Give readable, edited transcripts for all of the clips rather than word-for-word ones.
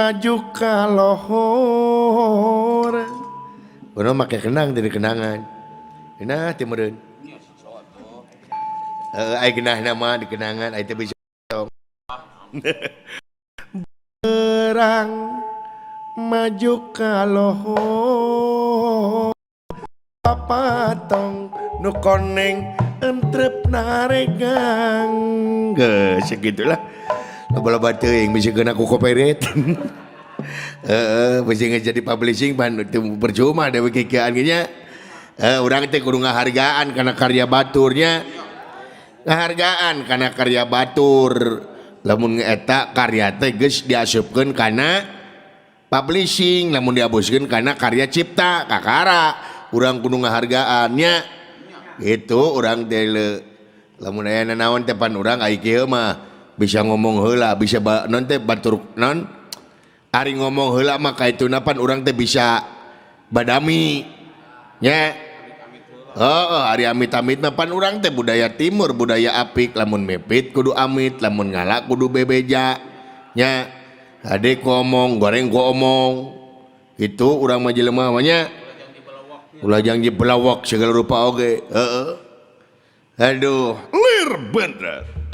maju ka lohor. Kuno make kenang dari kenangan. Genah teh meureun. Heeh, ai genahna mah di kenangan ai teh bisa. Berang maju ka lohor papatong nu koneng entrep naregang. Geus segitulah. Loba-loba teuing bisa kena ku copyright. Heeh, bisa jadi publishing pan teu percuma deui kikieuan ge nya. Urang teh kudu ngahargaan kana karya baturnya. Ngahargaan kana karya batur. Lamun eta karya teh geus diasupkeun kana publishing, lamun diabuskeun kana karya cipta kakara urang kudu ngahargaannya. Gitu urang teh lamun aya nanaon teh pan urang ai kieu mah bisa ngomong heula, bisa non teh batur non ari ngomong heula mah kaituna pan urang teh bisa badami nya. Heeh, ari amit-amit mah pan urang teh budaya timur, budaya apik, lamun mepit kudu amit, lamun ngala kudu bebeja nya. Hade ku omong, goreng ku omong. Gitu urang mah jelema mah nya. Ulah janji belawak segala rupa oge. Heeh. Aduh, lir bener.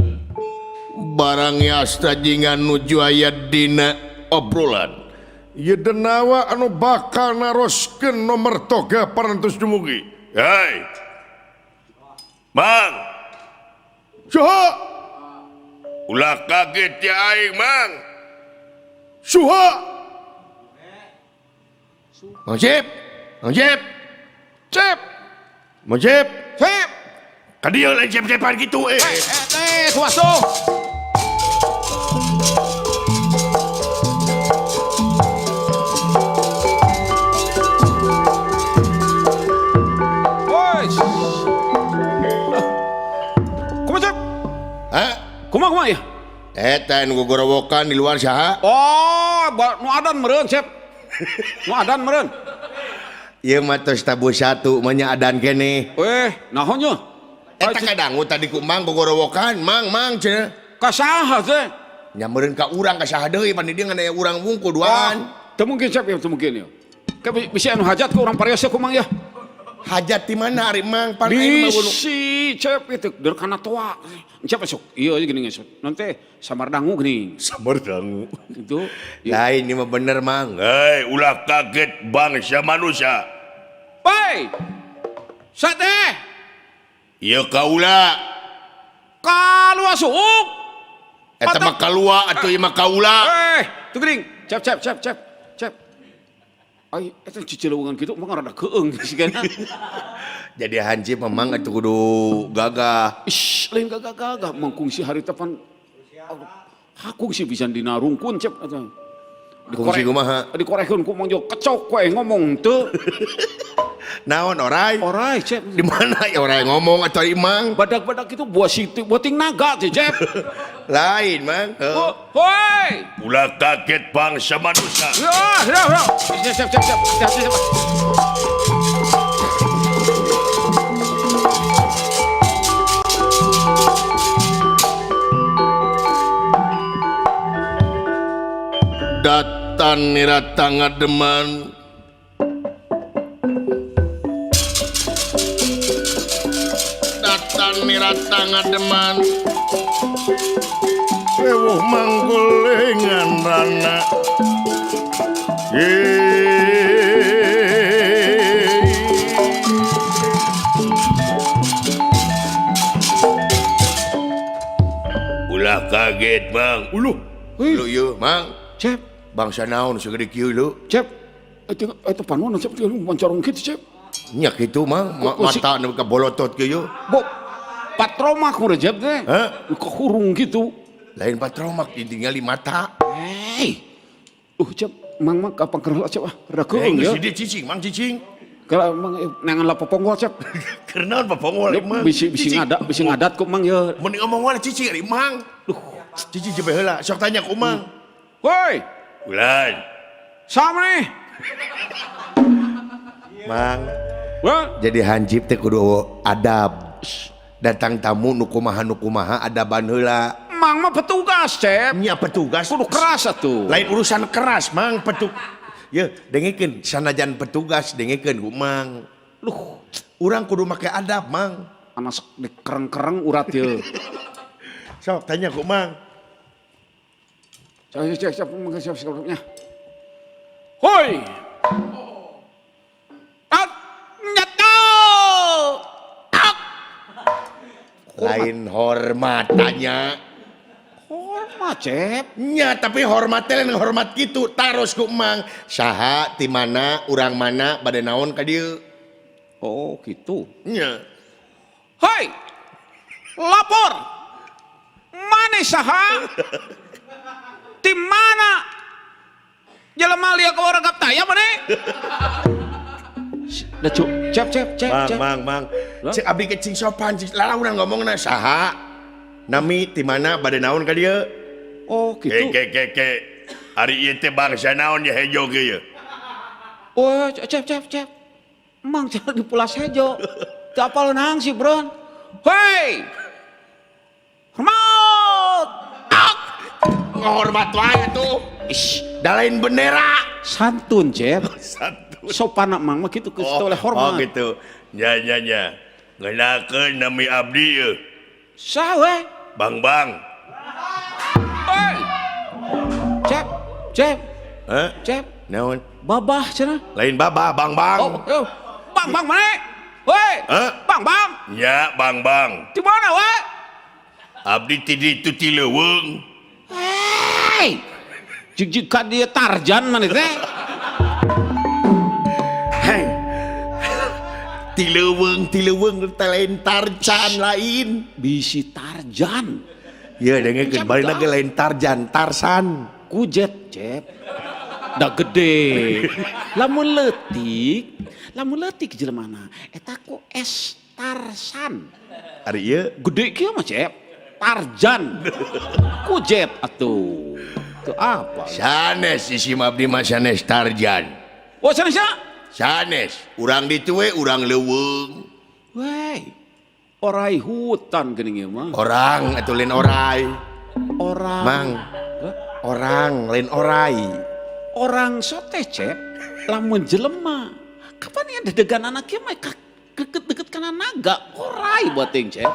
Barang yasta jingan nuju aya dina obrolan. Ieu denawa anu bakal naroskeun nomor toga parantos dumugi. Hei. Mang. Suha. Ulah kaget ya aing, Mang. Suha. Mang Cip. Mang Cip. Cip. Mang Cip. Cip. Ka dieu lain cep-cepan kitu eh. Kumaha tuh? Woi. Kumaha, Cep? Hah? Kumaha kumaha ya? Eta nu gogorowokan di luar saha? Oh, nu adan meureun, Cep. Nu adan meureun. Ieu mah tos tabuh satu mah nya adan keneh. Naon nya? Eta kadangu tadi ku Mang gogorowokan, Mang, Mang cenah. Ka saha teh? Nya meureun ka urang ka saha deui pan di dieu ngan aya urang wungkul duaan. Teu mungkin, Cep, ya teu mungkin ya. Ka bisi anu hajat ku urang parios ku Mang ya. Hajat di mana ari Mang? Pan aing mah bunuh. Bisi, Cep, itu dari kana toa. Cep sok. Iya gini sok. Nanti samardangu gini. Samardangu. Gitu. Ya. Lain ini mah bener Mang. Hei, ulah kaget bangsa manusia. Woi. Sate. Ieu kaula. Kalua suuk. Eta mah kalua atuh ieu mah kaula. Tuh geuning. Cep cep cep cep. Cep. Ai eta cicileuweungan kitu mah rada keung sih kan. Jadi hansip memang atuh kudu gagah. Ish, lain gagah-gagah mangkungsi harita pan. Hakungsi bisa dina rungkun cep eta. Kungsi kumaha? Dikorekeun ku Mang Jo kecok we ngomong teu. Naon orai? Orai cep. Di mana ya orai ngomong atau imang? Badak-badak itu buah situ, buah ting naga teh cep. Lain Mang. Oh, hoi. Ulah kaget bangsa manusia. Ya, ya, ya. Cep, cep, cep, cep, cep, cep. Datan nirata ngademan Datan nirata ngademan Ewuh manggulingan rana. Ulah kaget Bang. Uluh. Lu ieu Mang. Cep. Bangsa naon segede kieu lu? Cep. Eta panon cep teu mancorong kitu cep. Nya kitu Mang, mata nu ka bolotot kieu. Bo patromak mun cep teh. Hah? Ka hurung kitu. Lain patromak ditinggali mata. Hei. Cep, Mang mah kapan keur cep ah, rada keung ya. Geus di cicing, Mang cicing. Kalau Mang nangan lah popongol cep. Keur naon popongol Mang? Bisi bisi ngadat, bisi ngadat ku Mang ya. Mun ngomong wae cicing ari Mang. Duh, cicing jepe heula, sok tanya ku Mang. Woi. Ulan. Sama nih. Mang. Wah. Jadi hansip teh kudu adab. Datang tamu nu kumaha adaban heula. Emang mah petugas, Cep. Nya petugas. Kudu keras atuh. Lain urusan keras, Mang, petuk. Ya, dengekeun sanajan petugas dengekeun ku Mang. Luh, Urang kudu make adab, Mang. Anak sok dikereng-kereng urat ye. Sok tanya ku Mang. Siap, siap, siap, siap, siap, siap, siap. Hoi. At, nyata. Ak. Lain hormat tanya. Hormat, Cep. Nya, tapi hormat teh lain hormat gitu. Taros ku Mang. Saha, ti mana, urang mana, bade naon ka dieu. Oh, gitu. Nya. Hoi. Lapor. Mana saha? Di mana? Jelema lieu ka orang kaptaya mana? Dah cuk, cep cep cep Mang, cep. Mang, Mang. Lah? Cek abdi ke cing sopan, cing lah urang ngomongna saha? Nami ti mana, bade naon ka dieu? Oh, gitu. Ke ke ke. Ari ieu teh bangsa naon ya hejo ge ye? Oh, cep cep cep. Emang cara di Pulas Hejo. Teu apal nang sih, Bron. Hei. Hormat. Ak! Ngahormat wae atuh. Ish, Da lain bendera. Santun, Cep. Santun. Sopan mang mah gitu geus oleh hormat. Oh gitu. Nya nya nya. Ngenakeun nami abdi ye. Saha we? Bang Bang. Hei. Cep, Cep, Hah? Cep. Naon? Babah cenah. Lain babah, Bang Bang. Oh, oh. Bang Bang mana? Woi. Hah? Bang Bang. Nya Bang Bang. Di mana we? Abdi ti ditu ti leuweung. Hei. Jig-jig ka dia Tarjan mana teh? Hei. Ti leuweung, ti leuweung teh lain Tarjan lain. Bisi Tarjan. Ya dengekeun bari ge lain Tarjan, Tarsan. Kujet, Cep. Da gede. Lamun leutik jelema eta ku es Tarsan. Ari ieu Gede kieu mah, Cep. Tarjan. Kujet atuh. Itu apa? Sanes isim abdi mah sanes Tarjan. Oh, sanes ya? Sanes, urang ditu we urang leuweung. Wey. Orai hutan geuning ieu mah. Orang atuh lain orai. Orang. Mang. Hah? Orang lain orai. Orang sote, Cep. Lamun jelema. Kapan ya dedegan anak kieu mah deket-deket kana naga. Orai buat ting, Cep.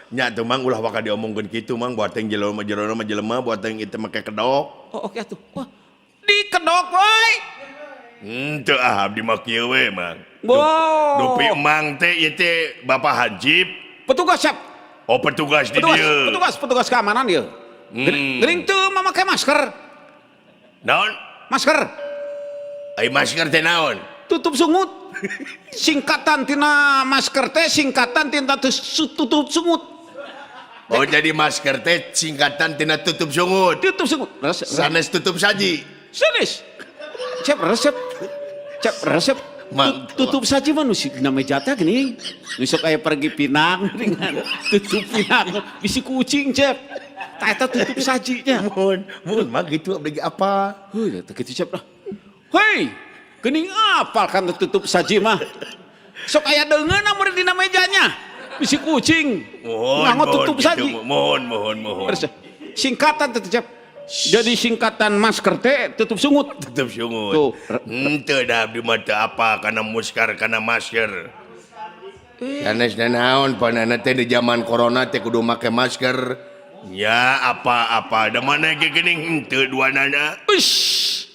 Nya tuh Mang ulah waka diomongkeun kitu Mang, buat teh jelema jelema mah jelema, buat teh itu make kedok. Oh, oke atuh. Wah, dikedok we. Henteu ah abdi mah kieu we Mang. Wow. Dupi Mang teh ieu teh Bapak Hansip. Petugas, Cep. Oh petugas di Petugas, dieu. petugas, petugas keamanan dia. Geuning teu mamakai masker. Naon? Masker. Ai masker teh naon? Tutup sungut. Singkatan tina masker teh singkatan tina tutup sungut. Oh jadi masker teh singkatan tina tutup sungut. Tutup sungut. Resep. Sanes tutup saji. Serius. Cep resep. Cep resep. Mang. Tutup saji mah nu si dina meja teh geuning. Nu sok aya pergi pinang dengan tutup pinang bisi kucing, Cep. Tah eta tutup sajinya. Mun, mun mah gitu abdi ge apa? Heuh, teu kitu Cep lah. Hei, geuning apal kan tutup saji mah. Sok aya deungeunna mun dina mejanya. Bisi kucing. Mohon, Nganggo mohon tutup gitu, saji. Mohon, mohon, mohon. Terus, singkatan teh Cep. Jadi singkatan masker teh tutup sungut. Tutup sungut. Tuh. Henteu da abdi mah teu apa kana muskar kana masker. Sanes naon panana teh di zaman corona teh kudu make masker. Ya apa-apa da mana ge geuning henteu duanana. Ush.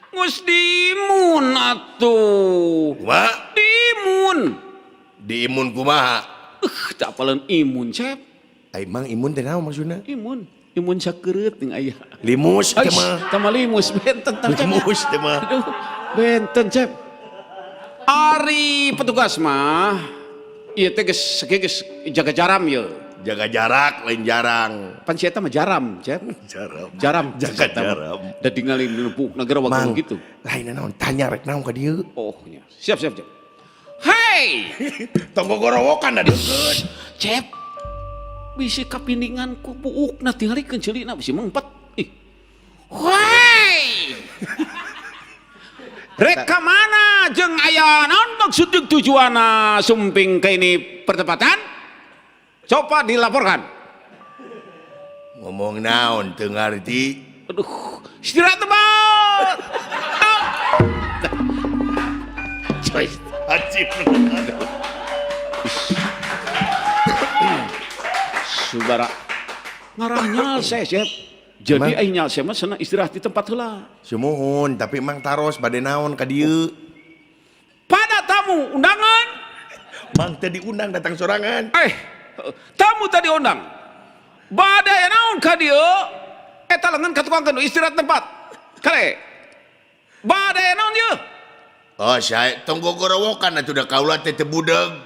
Geus diimun atuh. Kumaha? Diimun. Diimun kumaha? Tak apaleun imun, Cep. Ai Mang imun teh naon maksudna? Imun. Imun sakereut jeung aya. Limus teh mah. Tama limus benten tah, Cep. Limus teh mah. Aduh, benten, Cep. Ari petugas mah ieu teh geus geus jaga jaram ieu. Jaga jarak lain jarang. Pan si eta mah jaram, Cep. Jaram. Jaram. Jaga jaram. Da ningali nepuk negara waktu Mang, gitu. lain naon tanya rek naon ka dieu. Oh, nya. Siap, siap, siap. Hei, Tong gogorowokan da deukeut. Cep. Bisi kapindingan ku buukna tingalikeun ceulina bisi mengpet. Ih. Hei. Rek ka mana jeung aya naon maksud jeung tujuanna sumping ka ini pertempatan? Coba dilaporkan. Ngomong naon teu ngarti. Aduh, istirahat tempat. Coy, Haji. Subara ngarah nyalse, Cep. Jadi ai nyalse mah senang istirahat di tempat heula. Sumuhun, tapi emang taros bade naon ka dieu? Pada tamu undangan. Mang teh diundang datang sorangan. Tamu tadi undang. Bade naon ka dieu? Eta lengan ka tukang istirahat tempat. Kale. Bade naon ieu? Oh, saya tong gogorowokan atuh da kaula teh teu budeg.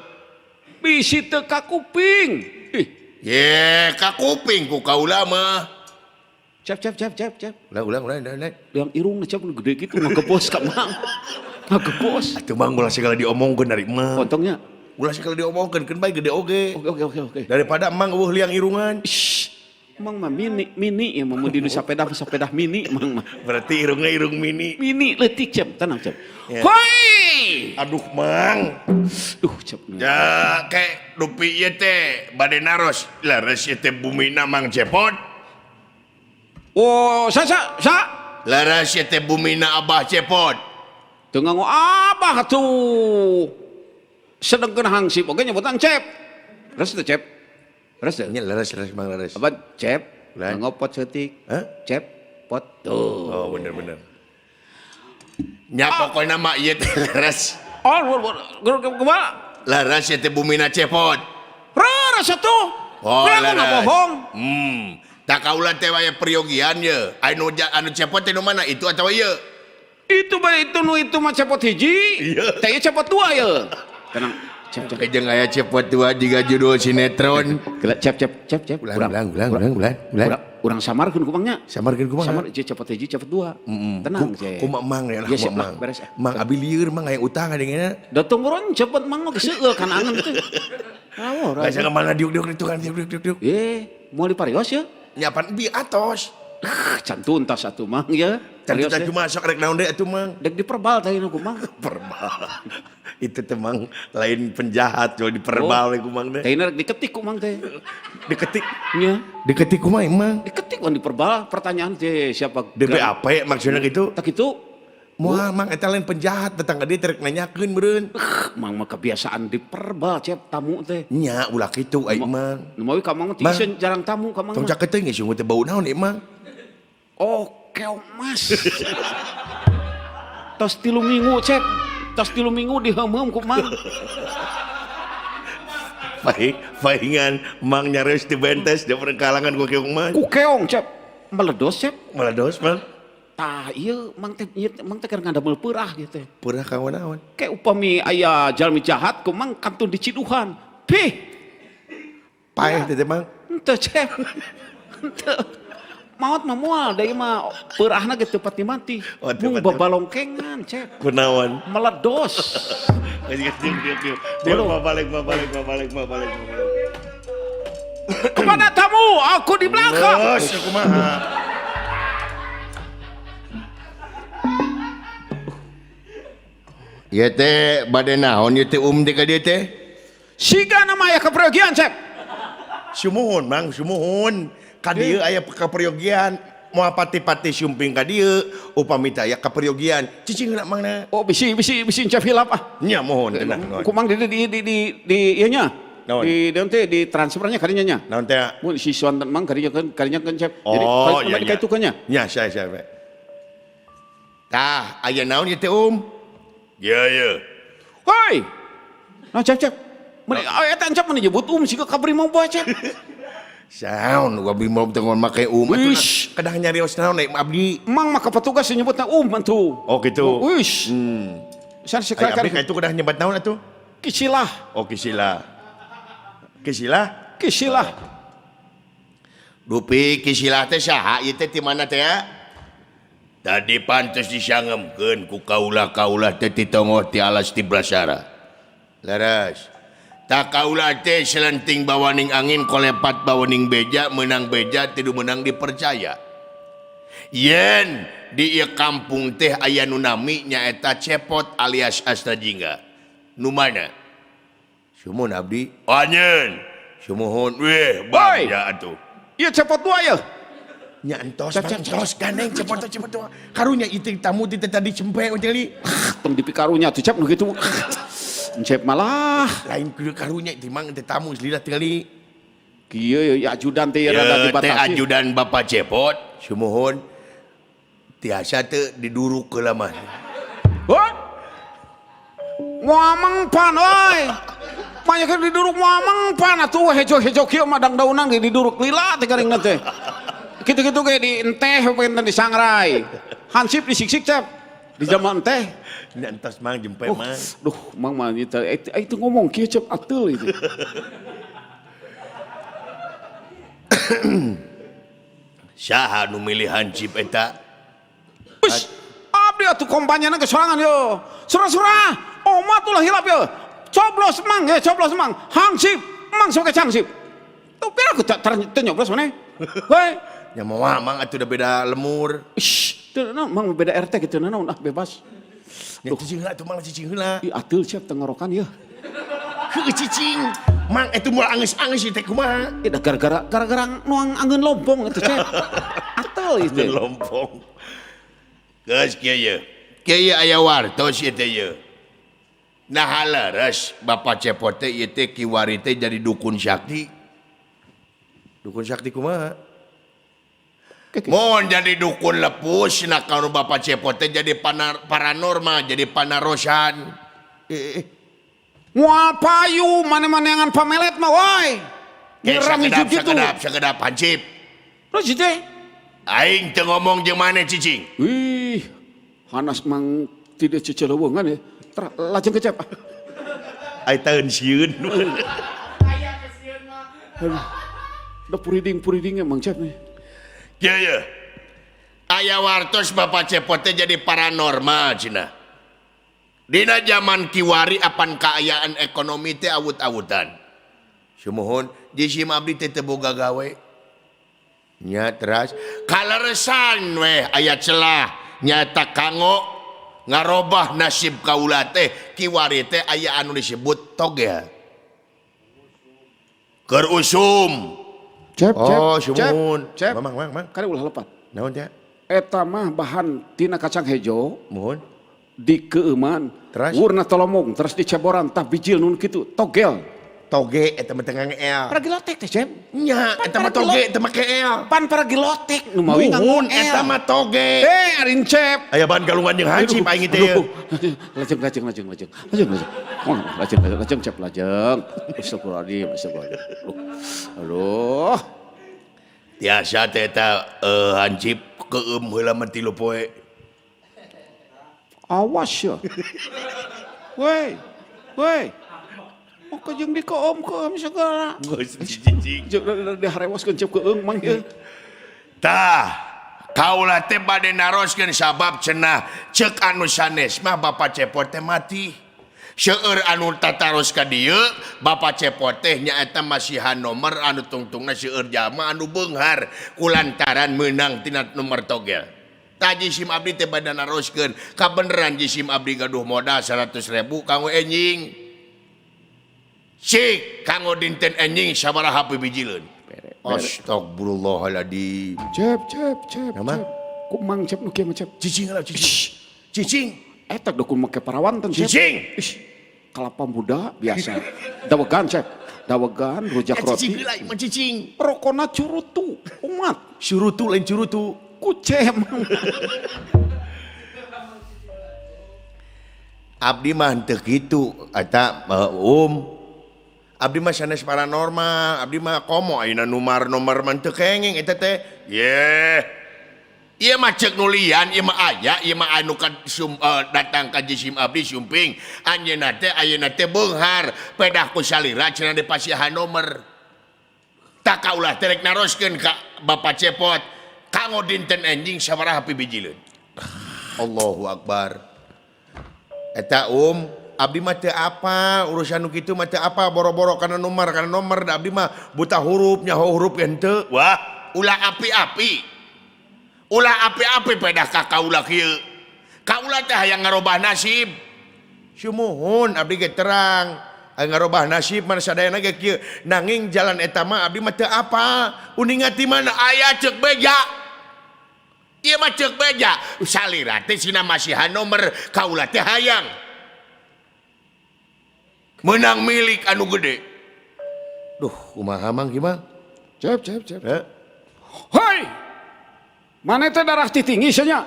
Bisi teu kakuping. Ih. Ye, kakuping ku kaula mah. Cep cep cep cep cep. Ulah ulah ulah ulah. Yang irung cep nu gede gitu ngagebos ka Mang. Ngagebos. Atuh Mang ulah segala diomongkeun dari Mang. Potongnya. Ulah segala diomongkeun keun bae gede oge. Oke. Daripada Mang eueuh liang irungan. Shh. Mang mah mini mini ya mun di sepeda sepeda mini Mang mah. Berarti irungnya irung mini. Mini leutik cep, tenang cep. Ya. Hoi. Aduh Mang. Duh cep. Ya kayak dupi ieu teh bade naros. Leres ieu teh bumina Mang Cepot. Oh, sa sa sa. Leres ieu teh bumina Abah Cepot. Teu nganggo Abah tuh. Sedengkeun hangsip oge nyebutan Cep. Leres teh Cep. Leres teh. Nya leres leres Mang leres. Apa Cep? Lah. Nganggo pot seutik. Hah? Cep pot tuh. Oh bener bener. Nya pokokna mah ieu teh leres. Oh, kumaha? Leres ieu teh bumina Cepot. Leres atuh. Oh, Kenapa nggak bohong? Tak kaula teh aya peryogian ye. Anu anu Cepot teh nu mana itu atawa ieu? Itu bae itu nu itu mah Cepot hiji. Iya. Teh ieu Cepot dua ye. Tenang, Cep cep. Jeung aya Cepot dua jiga judul sinetron. Gela cep cep cep cep. Ulang ulang ulang ulang ulang. Urang urang samarkeun kumangnya. Samarkeun kumaha? Samar ieu Cepot hiji Cepot dua. Tenang cep. Kumaha Mang ya lah Ya, siap kumaha lah, Mang. beres. Mang abi lieur Mang aya utang adingna. Da tong urang Cepot Mang mah geus kana angen teh. Rawor. Basa ka mana diuk-diuk di tukang diuk diuk diuk. Moal diparios ya. Nya pan bi atos. Can tuntas atuh Mang ya. Can Parios tuntas ya. cuma sok rek naon deui atuh Mang. Dek diperbal tadi nu kumang. Perbal. Itu teh Mang lain penjahat jual diperbal we kumang teh. Teh rek diketik kumang teh. Diketik. Nya. Diketik kumaha emang? Diketik wan diperbal pertanyaan teh siapa DBAP maksudnya gitu. Tak itu. Moal Mang eta lain penjahat datang ka dieu teh rek nanyakeun meureun. Mang mah kebiasaan diperbal cep tamu teh. Nya ulah kitu ai Mang. Nu mawi ka Mang teh jarang tamu ka Mang. Tong caket teh geus teh bau naon ieu Mang. Oh, keong mas. Tos 3 minggu cep. Tos 3 minggu diheum-heum ku Mang. Pahingan Mang nyareus di bentes di perkalangan ku keong mas. Ku keong cep. Meledos cep. Meledos Mang. Tah ieu Mang teh Mang teh keur ngadamel peurah gitu teh. Peurah kanggo naon? Kayak upami aya jalmi jahat ku Mang kantun diciduhan. Pih. Paeh teh Mang. Henteu cep. Henteu. Maot mah moal da ieu mah peurahna ge teu pati mati. Oh, teu Mung pati. babalongkengan cep. Kunaon? Meledos. Diuk balik balik balik balik. Kepada tamu aku di belakang. Geus kumaha? Ieu teh bade naon ieu teh teh ka dieu teh? Siga nama aya kaperyogian cep. Sumuhun Mang, sumuhun. Ka dieu aya kaperyogian. Moal pati-pati sumping ka dieu, upami teh aya kaperyogian. Cicing heula Mang na. Oh bisi bisi bisi cep hilap ah. Nya mohon tenang. Ku Mang di ieu nya. Naon? Di naon teh di transfernya kadinya nya. Naon teh? Mun si suanten Mang kadinya kan cep. Jadi Oh, iya, iya. Itu kan nya. Nya saya saya. Tah, aya naon ieu teh Ya ya. Hoi. Nah cep cep. Mun eta cep mun nyebut siga ka Brimob bae cep. Saun gua Brimob teh ngon make atuh. Wish. Kedah nyarios naon naik abdi. Mang mah ka petugas nyebutna atuh. Oh gitu. Wish. San Ai abdi ka itu kedah nyebat naon atuh? Kisilah. Oh kisilah. Kisilah? Kisilah. Dupi kisilah teh saha ieu teh ti mana teh ya? Tadi pantes disangemkeun ku kaula-kaula teh ti tongoh ti alas ti Blasara. Leres. Tak kaula teh selenting bawaning angin kolepat bawaning beja menang beja tidu menang dipercaya. Yen di ieu kampung teh aya nu nami nyaeta Cepot alias Astajingga. Nu mana? Sumuhun abdi. Anjeun. Sumuhun weh bagja atuh. Ieu cepot dua ya. Nya entos, entos gandeng cepot cepot dua. Karunya itu tamu ti tadi cempe teli. Tong dipikarunya tuh cep nu kitu. Encep malah. Lain kudu karunya itu mang teh tamu lila tingali. Kieu ya ajudan teh rada dibatasi. Teh ajudan Bapak Cepot, sumuhun tiasa teu diduruk heula mah. Hah? Moal mengpan euy. Banyak diduruk moal mengpan atuh hejo-hejo kieu mah dangdaunan ge diduruk lila teh garingna teh. Kitu-kitu ge di enteh pengen di sangrai. Hansip disiksik cep. Di zaman enteh. Nya entos mang jempe mang. Duh, mang mah itu ngomong kieu cep ateul itu. Saha nu milih hansip eta? Wis, abdi atuh kompanyana ke sorangan yo. Surah-surah, omat ulah hilap yo. Coblos mang, ya coblos mang. Hansip, mang sok hansip. Tuh pira aku tak nyoblos maneh. Hoi. Nya moal mang atuh da beda lemur. Ish, teu naon mang beda RT kitu naon ah bebas. Nya cicing heula atuh mang cicing heula. Ih ateul siap tenggorokan yeuh. Heueuh cicing. Mang itu moal angeus-angeus teh kumaha? Ih da gara-gara nuang angeun lompong atuh cep. Ateul ieu teh. Angeun lompong. Geus kieu ye. Kieu aya wartos ieu teh ye. Nah leres Bapak Cepot teh ieu teh kiwari teh jadi dukun sakti. Dukun sakti kumaha? Mohon jadi dukun lepus nah kalau Bapak Cepot teh jadi paranormal, jadi panarosan. Moal payu mane-maneangan pamelet mah woi. Nyerang hijau gitu. Sakedap hansip. Terus teh aing teu ngomong jeung maneh cicing. Wih, hanas mang tidak ceceleweungan ya. Lajeng kecep. Ai taeun sieun. Aya kesieun mah. Aduh. Da puriding-puriding emang cep nih. Kieu ye. Aya wartos Bapak Cepot teh jadi paranormal cenah. Dina zaman kiwari apan kaayaan ekonomi teh awut-awutan. Sumuhun jisim abdi teh teu boga gawe. Nya teras kaleresan weh aya celah nyata kanggo ngarobah nasib kaula teh kiwari teh aya anu disebut togel. Keur usum. Cep, cep, oh, sumuhun. Cep. Mang, mang, mang. Kade ulah lepat. Naon teh? Eta mah bahan tina kacang hejo. Muhun. Di keeuman. Wurna tolomong terus diceboran tah bijil nun kitu togel. Toge eta mah teu ngangel. Paragilotek teh cep. Nya eta mah toge teu make el. Pan paragilotek nu mawi nganggo el. Eta mah toge. Eh arin cep. Aya bahan galungan jeung hansip aing teh. Lajeng lajeng lajeng lajeng. Lajeng lajeng. Lajeng lajeng lajeng cep lajeng. Astagfirullahaladzim astagfirullahaladzim. Aduh. Tiasa teh eta hansip keum heula mah 3 poe. Awas ya. Woi. Woi. Oh kejeng di keom segala. Geus cicing. Diharewoskeun cep keung mang ieu. Tah, kaula teh bade naroskeun sabab cenah ceuk anu sanes mah Bapak Cepot teh mati. Seueur anu tataros ka dieu, Bapak Cepot teh nyaeta masihan nomor anu tungtungna seueur jalma anu beunghar kulantaran meunang tina nomor togel. Tah jisim abdi teh bade naroskeun kabeneran jisim abdi gaduh modal 100.000 kanggo enjing. Sik kanggo dinten enjing sabaraha pibijileun. Astagfirullahaladzim. Cep cep cep. Cep. Ku mang cep nu kieu mah cep. Cicing lah cicing. Cicing. Eta dukun make parawanten cep. Cicing. Ish, kelapa muda biasa. Dawegan cep. Dawegan rujak roti. Cicing heula mah cicing. Rokona curutu umat. Curutu lain curutu. Kucem. Abdi mah henteu kitu eta Abdi mah sanes paranormal, abdi mah komo ayeuna nomor-nomor mah teu kenging eta teh. Yeh. Ieu mah ceuk nu lian, ieu mah aya, ieu mah anu ka datang ka jisim abdi sumping. Anjeunna teh ayeuna teh beunghar, pedah ku salira cenah dipasihan nomor. Tah kaulah teh rek naroskeun ka Bapak Cepot, kanggo dinten enjing sabaraha pibijileun. Allahu Akbar. Eta abdi mah teu apa urusan nu kitu mah teu apa boro-boro kana nomor da abdi mah buta huruf nyaho huruf henteu. Wah, ulah api-api. Ulah api-api pedah ka kaula kieu. Kaula teh hayang ngarobah nasib. Sumuhun abdi ge terang. Ngarobah nasib mana sadayana ge kieu. Nanging jalan eta mah abdi mah teu apa. Uninga ti mana aya ceuk beja. Ieu mah ceuk beja. Salira teh sina masihan nomor kaula teh hayang. Menang milik anu gede. Duh, kumaha Mang gimana? Cep, cep, cep. Heh. Hoi! Mana teh darah tinggi nya?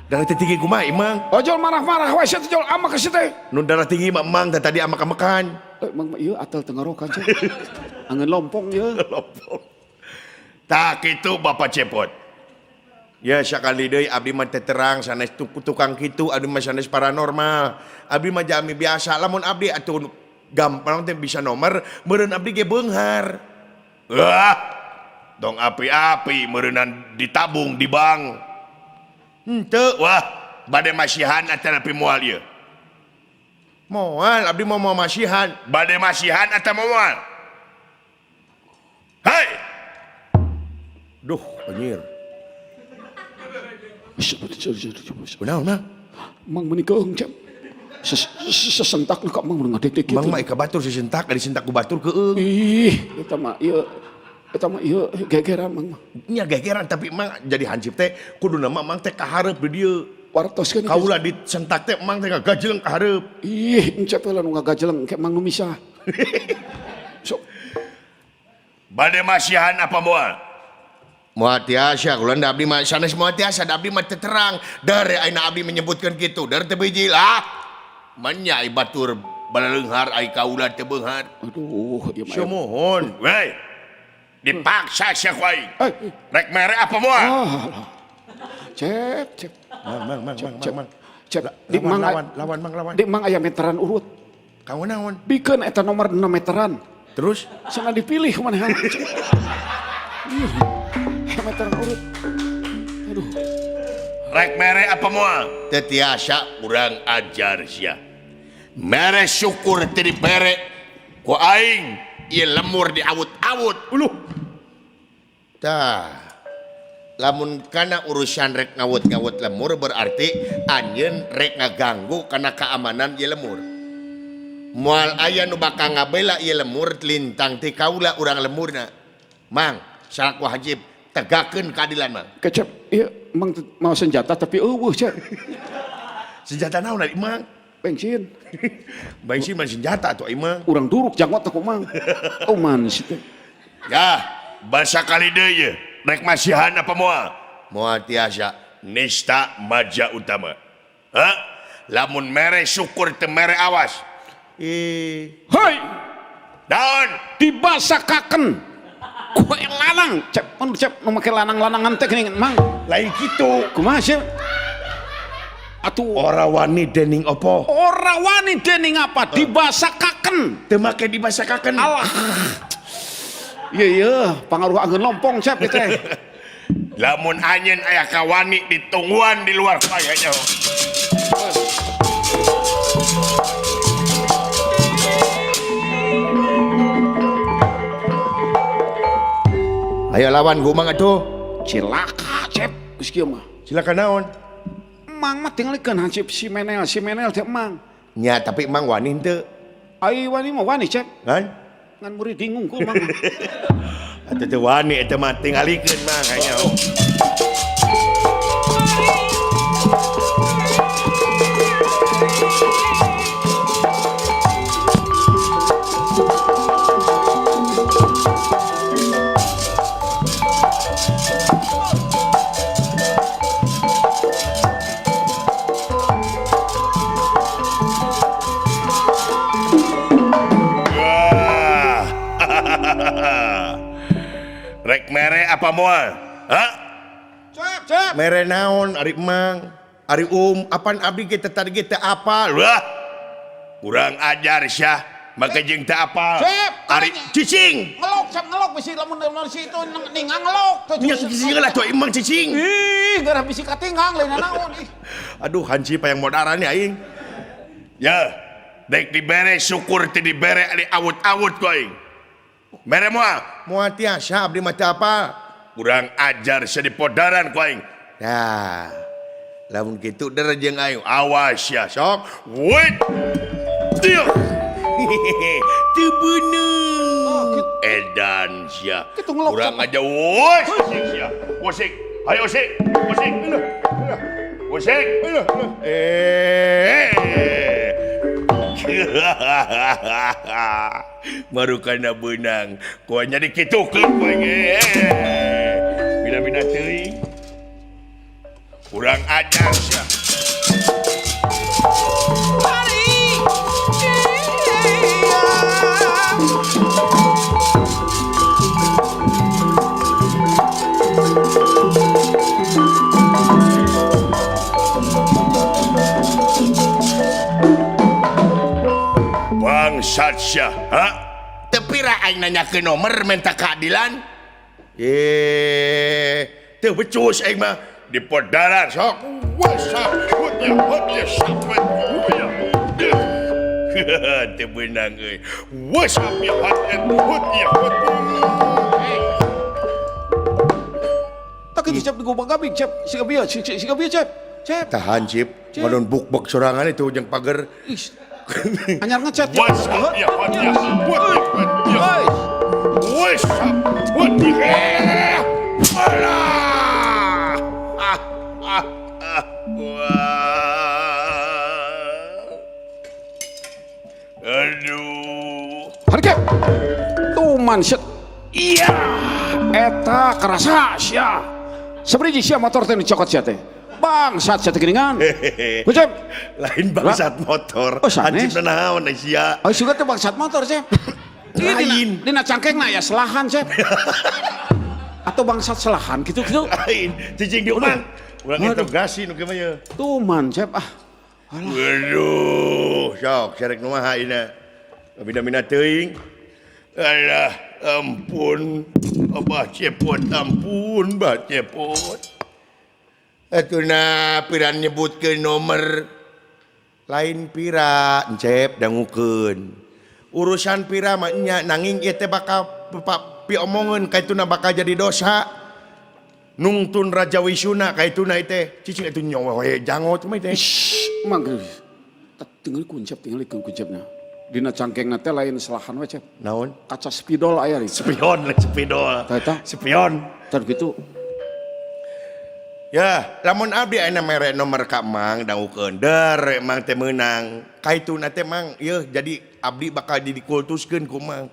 Darah tinggi kumaha emang? Ojol marah-marah wae sia teh jol amak ka teh. Nu darah tinggi mah emang teh tadi amak-amakan. Emang mah ieu atel tenggorokan cep. Angeun lompong ieu. Lompong. Tah kitu Bapak Cepot. Ya sakali deui abdi mah teh terang sanes tukang kitu abdi mah sanes paranormal. Abdi mah jami biasa lamun abdi atuh gampang teh bisa nomor meureun abdi ge beunghar. Wah, dong api-api meureunan ditabung di bank. Henteu wah bade masihan atanapi moal ieu. Moal abdi mau masihan. Bade masihan atawa moal? Hei. Duh, anjir. Kunaon Mang? Mang meuni keung cep. Sesentak nu ka Mang mun ngadegdeg kitu. Mang mah ka batur sesentak, ari sentak ku batur keung. Ih, eta mah ieu. Eta mah ieu gegeran Mang mah. Nya gegeran tapi Mang jadi hansip teh kuduna mah Mang teh kahareup di dieu. Wartos kan kaula disentak teh Mang teh ngagajeleng kahareup. Ih, encep heula nu ngagajeleng ke Mang nu misah. Sok. Bade masihan apa moal? Moal tiasa kula da abdi mah sanes moal tiasa da abdi mah teu terang. Dari ayeuna abdi menyebutkeun kitu, dari teu biji lah. Menya ai batur balaleunghar ai kaula teu beunghar. Aduh, ieu mah. Sumuhun, we. Dipaksa sia ku aing. Rek mere apa moal? Cep, cep. Mang, mang, mang, mang, mang. Cep, di Lawan, Mang lawan, lawan, Mang, lawan. Di Mang aya meteran urut. Kamu naon? Bikeun eta nomor 6 meteran. Terus? Sana dipilih kumaha. Meteran urut. Aduh. Rek mere apa moal? Teu tiasa urang ajar sia. Mere syukur teu dibere ku aing. Ieu lemur diawut-awut. Uluh. Tah. Lamun kana urusan rek ngawut-ngawut lemur berarti anjeun rek ngaganggu kana keamanan ieu lemur. Moal aya nu bakal ngabela ieu lemur lintang ti kaula urang lemurna. Mang, salaku hajib tegakkeun keadilan Mang. Kecep, ieu Mang mau senjata tapi eueuh cep. Senjata naon ari Mang? Bensin. Bensin mah senjata atuh Mang. Urang duruk janggot teh Mang. Oh man si teh. Ya, basa kali deui ye. Rek masihan apa moal? Moal tiasa. Nista maja utama. Hah? Lamun mere syukur teu mere awas. Ih. Hoi. Daun dibasakaken. Kue lanang, cep, mun cep nu make lanang-lanangan teh geuning Mang. Lain kitu. Kumaha sih? Atuh ora wani dening opo? Ora wani dening apa? Dibasakaken. Teu make dibasakaken. Alah. Iya iya, pangaruh angeun lompong cep teh. Lamun anjeun aya kawani ditungguan di luar kayaknya. Ayo lawan gumang atuh. Cilaka cep geus kieu mah. Cilaka naon? Mang mah tingalikeun hansip si Menel teh Mang. Nya tapi Mang wani henteu. Ai wani mah wani cep. Kan? Ngan murid bingung ku Mang. Atuh teu wani eta mah tingalikeun Mang aya. Rek mere apa moal? Hah? Cep, cep. Mere naon ari Mang? Ari apaan abdi ge teh tadi ge teu apal. Wah. Kurang ajar syah, make jeung teu apal. Cep, ari cicing. Ngelok, cep ngelok bisi lamun lamun si itu ningang ngelok tuh. Nya cicing lah tuh emang cicing. Ih, gara bisi katinggang lain naon ih. Aduh, hanci payang modaran ya aing. Ya, dek dibere syukur teu dibere ari awut-awut ku aing. Mere moal? Moal tiasa abdi mah teu apal. Kurang ajar sedipodaran ku aing. Nah, lamun kitu der jeung aing. Awas ya sok. Wait. Dia. Teu beunang. Edan sia. Kurang aja woi sia. Wasik. Ayo sik. Wasik. Wasik. Marukana beunang. Kuanya dikitukeun poe ge. Bina-bina teuing. Kurang ajar sia. Bangsat sia, ha? Teu pira aing nanyakeun nomor minta keadilan? Teu becus aing mah di podaran sok. Teu beunang euy. Tak kitu Cep digobang gabing Cep, siga bieu, siga bieu Cep. Cep. Tahan Cip, ngadon buk-buk sorangan itu jeung pager. Anyar ngecat. Aduh. Harga. Tuman set. Iya. Eta kerasa sia. Sabriji sia motor teh dicokot sia teh. Bangsat sia teh geuningan. Cep. Lain bangsat motor. Oh, sanes. Hancipna naon sia. Oh, suka teh bangsat motor, Cep. Lain. Dina cangkengna ya selahan, Cep. Atau bangsat selahan gitu-gitu. Lain. Cicing di urang. Urang interogasi nu kieu mah ye. Tuman, Cep. Ah. Alah. Waduh, sok serek nu maha ina. Bina-bina teuing. Alah, ampun. Abah Cepot, ampun, Bah Cepot. Atuh na pira nyebutkeun nomor lain pira, Encep dangukeun. Urusan pira mah nya nanging ieu teh bakal piomongeun kaituna bakal jadi dosa. Nungtun Raja Wisuna kaituna teh. Cicing atuh nyawa we jangot mah teh. Mang tinggal kuncep, tinggal kuncepna. Dina cangkengna teh lain selahan we, Cep. Naon? Kaca spidol aya di. Spion, lain spidol. Tah eta. Spion. Tah kitu. Ya, lamun abdi ayeuna mere nomor ka Mang dangukeun. Der Mang teh meunang. Kaituna teh Mang, yeuh jadi abdi bakal dikultuskeun ku Mang.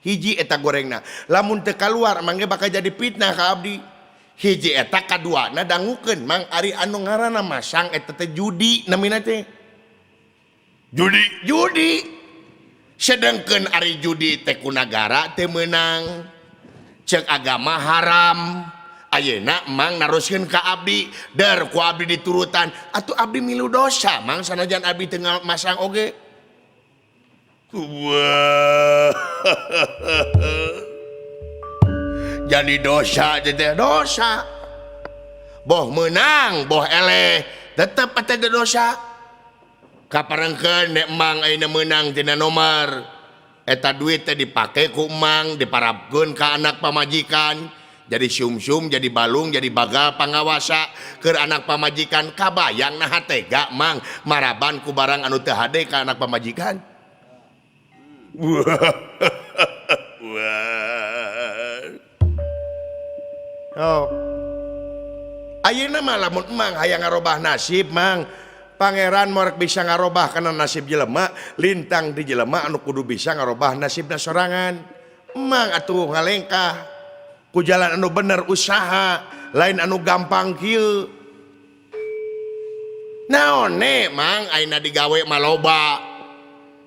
Hiji eta gorengna. Lamun teu kaluar Mang ge bakal jadi fitnah ka abdi. Hiji eta kaduana dangukeun Mang ari anu ngaranna masang eta teh judi namina teh. Judi, judi. Sedengkeun ari judi teh ku nagara teu meunang. Ceuk agama haram. Ayeuna Mang naruskeun ka abdi, der ku abdi diturutan. Atuh abdi milu dosa Mang sanajan abdi teu masang oge. Wah. Jadi dosa teh dosa. Boh meunang, boh eleh, tetep eta teh dosa. Kaparengkeun nek Mang ayeuna meunang tina nomor. Eta duit teh dipake ku Mang, diparabkeun ka anak pamajikan. Jadi sum-sum, jadi balung, jadi bagal pangawasa keur anak pamajikan. Kabayang naha tega Mang maraban ku barang anu teu hade ka anak pamajikan. Oh. Ayeuna mah lamun Mang hayang ngarobah nasib Mang, pangeran moal bisa ngarobah kana nasib jelema, lintang di jelema anu kudu bisa ngarobah nasibna sorangan. Mang atuh ngalengkah ku jalan anu bener usaha, lain anu gampang kieu. Naon ne Mang ayeuna digawe mah loba.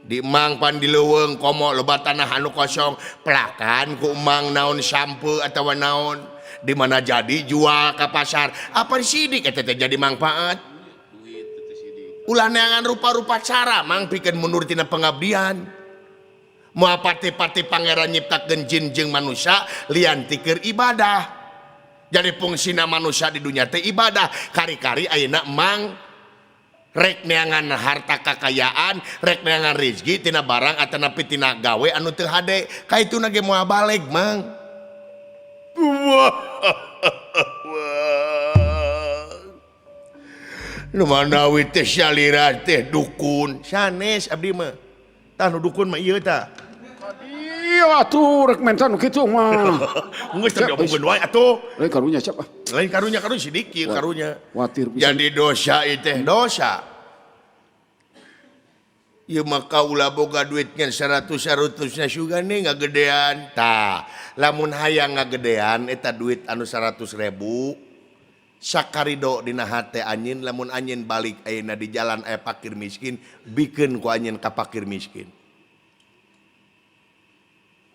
Di Mang pan di leuweung komo loba tanah anu kosong, pelakan ku Mang naon sampe atawa naon. Di mana jadi jual ka pasar. Apa sidik eta teh jadi manfaat. Ulah neangan rupa-rupa cara Mang pikeun mundur tina pengabdian. Moal pati-pati pangeran nyiptakeun jin jeung manusia lian ti keur ibadah. Jadi fungsina manusia di dunia teh ibadah. Kari-kari ayeuna Mang rek neangan harta kakayaan, rek neangan rezeki tina barang atanapi tina gawe anu teu hade. Kaituna ge moal baleg Mang. Nu manawi teh salira teh dukun sanes abdi mah. Tah nu dukun mah ieu tah. Iya atuh rek mentan kitu mah. Geus teu diomongkeun wae atuh. Lain karunya Cep ah. Lain karunya karunya sedikit karunya. Watir pisan. Jadi dosa ieu teh dosa. Ieu mah kaula boga duit ngan 100-100-nya sugan nih ngagedean. Tah, lamun hayang ngagedean eta duit anu 100.000 sakarido dina hate anjeun lamun anjeun balik ayeuna di jalan aya pakir miskin bikeun ku anjeun ka pakir miskin.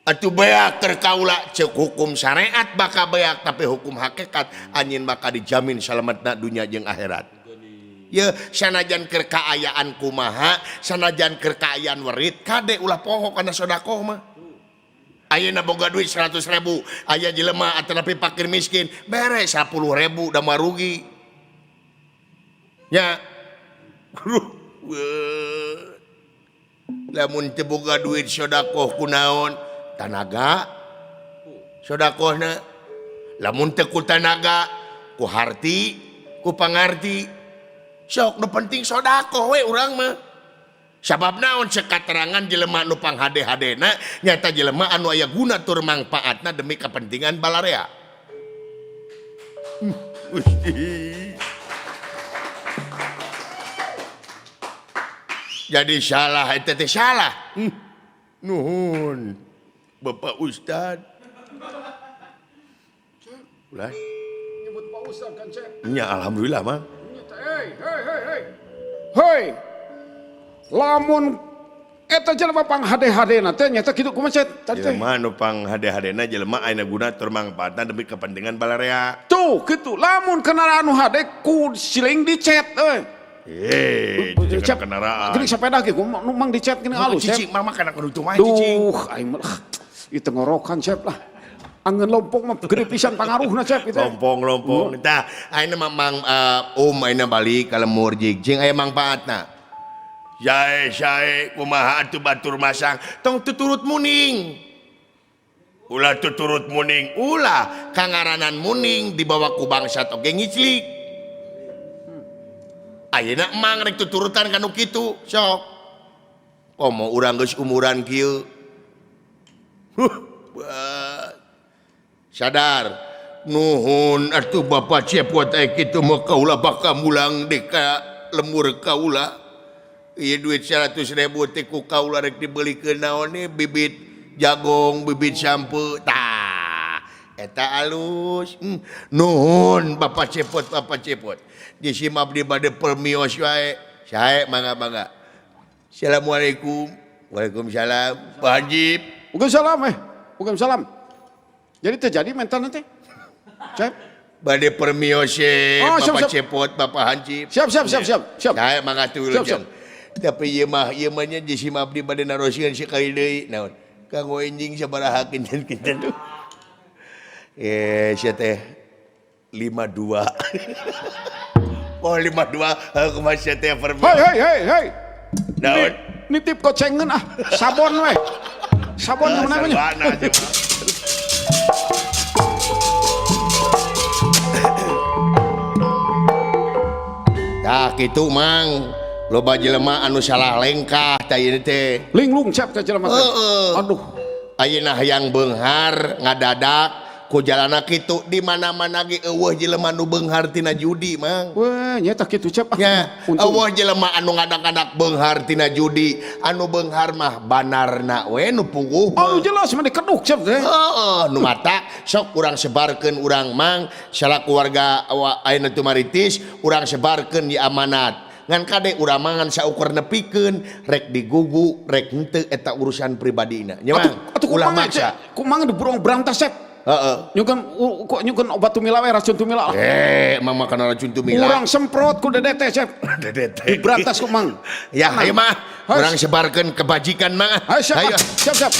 Atuh beak keur kaula ceuk hukum syariat bakal beak tapi hukum hakikat anjeun bakal dijamin salametna dunya jeung akhirat. Ye sanajan keur kaayaan kumaha, sanajan keur kaayaan werit kade ulah poho kana sedekah mah. Ayeuna boga duit 100.000, aya jelema atanapi pakir miskin, bere 10.000 da mah rugi. Nya. Lamun teu boga duit sedekah kunaon? Tanaga. Sedekahna. Lamun teu ku tanaga, ku harti, ku pangarti. Sok nu penting sedekah we urang mah. Sabab naon cek katerangan jelema nu panghade-hadena nyata jelema anu aya guna tur mangpaatna demi kepentingan balarea. Jadi salah eta teh salah. Nuhun Bapak Ustad. Ulah. Nyebut Pak Ustad kan Cep. Nya alhamdulillah mah. Hei hei hei hei. Hei. Lamun eta jelema panghade-hadena teh nyata kitu kumaha Cep tadi teh. Jelema nu panghade-hadena jelema aya guna tur mangpaatna demi kepentingan balarea. Tuh kitu lamun kendaraan nu hade ku siling dicet euy. Cicing kendaraan. Geuning sepeda ge nu mang dicet geuning alus Cep. Cicing mah kana kudu wae cicing. Duh aing mah ieu tenggorokan Cep lah. Angeun lompong mah gede pisan pangaruhna Cep itu. Lompong-lompong. Tah ayeuna mah mang ayeuna balik ka lemur jig-jing aya mangpaatna. Jae sae kumaha atuh batur masang tong tuturut muning. Ulah tuturut muning, ulah kangaranan muning dibawa ku bangsat oge ngiclik. Ayeuna emang rek tuturutan ka nu kitu, sok. Komo urang geus umuran kieu. Sadar, nuhun atuh Bapak Cepot aya kitu mah kaula bakal mulang deui ka lemur kaula. Ieu duit 100.000 teh ku kaula rek dibelikeun naon nih bibit jagong, bibit sampe. Tah, eta alus. Nuhun Bapak Cepot, Bapak Cepot. Disim abdi bade permios wae. Sae mangga-mangga. Assalamualaikum. Waalaikumsalam. Pak Haji. Waalaikumsalam Waalaikumsalam. Jadi terjadi mental nanti. Cep. Bade permios oh, siap, Bapak siap. Cepot, Bapak Haji. Siap, siap, siap, siap, siap. Sae mangga tuh. Siap, siap. Tapi ieu mah ieu mah nya disim abdi bade naroskeun sekali deui. Naon? Kanggo enjing sabaraha kinten-kinten tuh. Sia teh 52. Oh 52, kumaha sia teh permios. Hei hei hei hei. Naon? Nitip kocengeun ah, sabon we. Sabon nu namanya. Tah kitu Mang. Loba jelema anu salah lengkah tah ieu teh. Linglung Cep teh jelema teh. Aduh. Ayeuna hayang beunghar ngadadak ku jalana kitu di mana-mana ge eueuh jelema nu beunghar tina judi Mang. Weh nya tah kitu Cep. Nya eueuh jelema anu ngadak-ngadak beunghar tina judi, anu beunghar mah banarna we nu puguh. Anu jelas mah dikeduk Cep teh. Heeh, nu mata sok urang sebarkeun urang Mang salaku warga ayeuna tumaritis urang sebarkeun di amanat. Ngan kade urang mangan saukur nepikeun rek digugu rek henteu eta urusan pribadina. Nya Mang. Atuh ulah maksa. Kumaha diburung berantas Cep. Heeh. Nyukeun kok nyukeun obat tumila we racun tumila. Mang makan racun tumila. Urang semprot ku dedete Cep. Dedete. Diberantas ku Mang. Ya, ayo mah. Urang sebarkeun kebajikan Mang. Ayo siap. Ayo. Siap, siap.